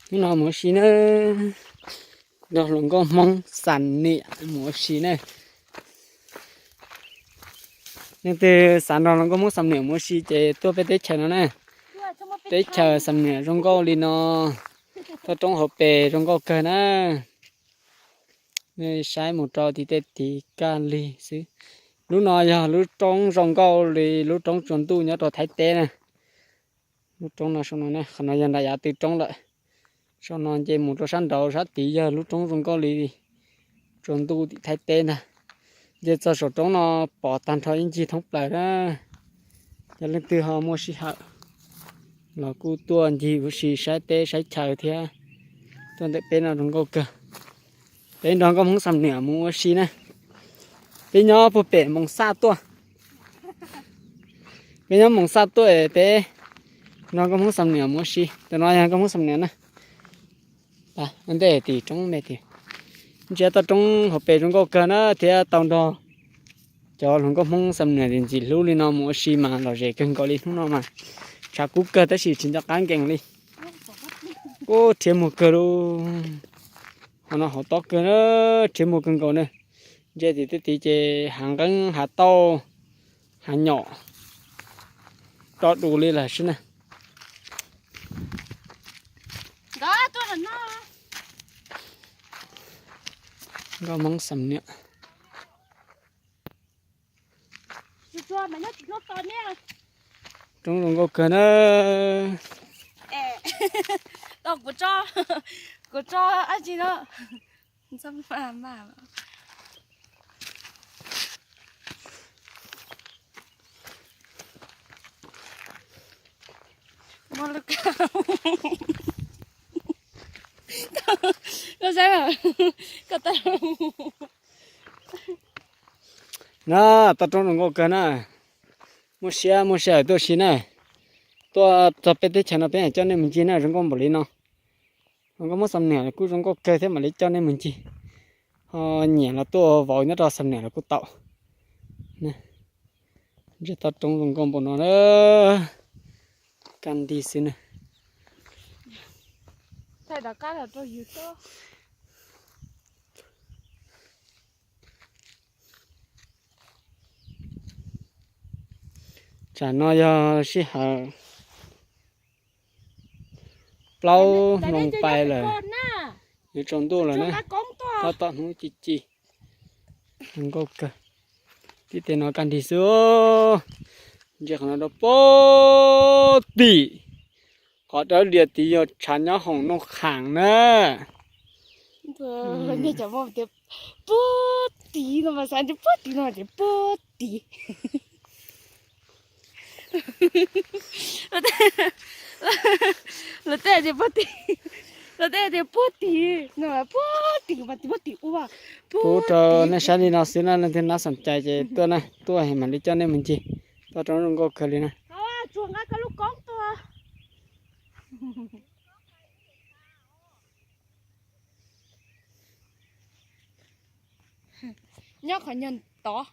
Hnub no mus ua si na, nrog hluas nkauj Hmoob Xam Niam mus ua si na. Leej twg xav nrog hluas nkauj Hmoob Xam Niam mus ua si ces tuaj peb teb chaws no na. Teb chaws Xam Niam zoo nkauj li no, toj roob hauv pes zoo nkauj kawg na. Nej saib mus rau tim tej tid kaj lig xwb. Lub no yog lub roob zoo nkauj li lub roob tsaus ntuj nyob rau Thaib teb na. Lub roob no saum no ne, qhov no yog nram yav tw roob lawm. Saum no nce mus rau sab nraud sab tid yog lub roob zoo nkauj li tsaus ntuj tim Thaib teb ntag. Nce txog saum roob no pom tag nrho ib ncig thoob plaws na. Yog leej twg ho muaj sij hawm los kuj tuaj ncig ua si saib teb saib chaw thiab. Tuaj ntawm peb no zoo nkauj kawg. Peb nrog nkauj Hmoob Xam Niam mus ua si na. Peb nyob puag pem Moos Xaj tuaj. Peb nyob Moos Xaj tuaj es peb nrog nkauj Hmoob Xam Niam mus ua si. Tus no yog nkauj Hmoob Xam Niam na. Ua ntej tim roob me tim. Ntsia toj roob hauv pes zoo nkauj kawg na thiab tau nrog cov hluas nkauj Hmoob Xam Niam ntxim hlub li no mus ua si mas lom zem kawg nkaus li hnub no mas. Tshav kub kawg tab sis tsis nco qab nkees li. Ub, rhiab muag kawg lauj. Qhov no hauv tob kawg na, rhiab muag kawg nkaus na. Ntsia tim tej tid ces hav nqeeb hav tauj hav nyom rov dus li lawm xwb na. Nkauj Hmoob Xam Niam. Roob zoo nkauj kawg na. Kuv tso, kuv tso dab tsi no. Koj saib, koj tau. Na, toj roob zoo nkauj kawg na. Muaj siab muaj sij hawm tuaj si na. Tuaj txog peb teb chaws no peb coj nej mus ncig na, zoo nkauj npaum li no. Zoo nkauj Hmoob Xam Niam kuj zoo nkauj kawg thiab mam li coj nej mus ncig. Ho nyiam los tuaj vauv nyob rau Xam Niam los kuj tau. Ntsia toj roob zoo nkauj npaum no na. Kaj nrig xwb na. Tsam no yog sij hawm plaub moos pais lawm, yuav tsaus ntuj lawm na. Tab tom hnub ci ci, zoo nkauj kawg. Tib teg no kaj nrig xwb. Ntsia qhov no rau puag tim, qhov dawb lias tid yog tshav nyob hoom Nooj Khaam na. Puag tid no mas xav tias puag tid no ces puag tid. Lawv tej tias puag tid, lawv tej tias puag tid no, puag tid mas puag tid ua. Pub rau nej saib li no xwb na, leej twg nab xoom cai ces tuaj na, tuaj mam li coj nej mus ncig. Toj roob zoo nkauj kawg li na. Tsuag nqa koj lub koob tuaj. Nyob qhov nyuag tod.